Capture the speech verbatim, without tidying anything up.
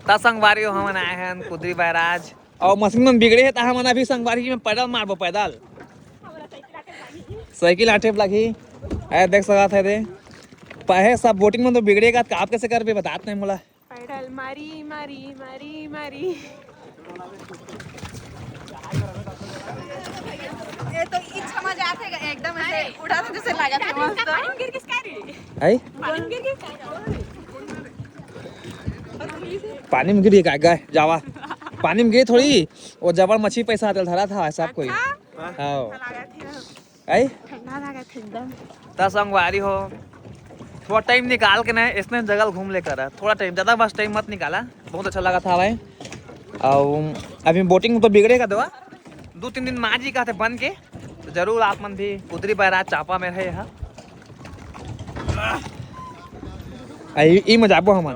त संगवारी हो, हमन आए हन कुदरी बैराज, अउ मशीन मन बिगड़े हे, त हमन अभी संगवारी में पैदल मारबो, पैदल। साइकिल आटे लगही। ए, देख सकत हे दे, पहे सब बोटिंग में तो बिगड़ेगा, त आप कैसे करबे, बतात नहीं मोला। पैडल मारी मारी मारी मारी। ये तो इच्छा मजा आथे, एकदम ऐसे उड़ा तो जैसे लगा था मस्त। पानी गिर के क्या रे? है? पानी गिर के क्या? पानी में गिर के का गए जावा? पानी में गिर थोड़ी, वो जबर मछली पैसा आते धरा था सब कोई। अच्छा? हाँ। लगा थी। आई? ठंडा लागत हे एकदम। त संगवारी हो, थोड़ा टाइम निकाल के ना इसने जगह घूम ले करा, थोड़ा टाइम, ज़्यादा बस टाइम मत निकाला। बहुत अच्छा लगा था भाई। और अभी बोटिंग तो बिगड़ेगा दवा, दो तीन दिन माँ जी कहते बन के, तो जरूर आप मन भी कुदरी बैराज चापा में रहे यहाँ। आई, ई में जाबो हमन।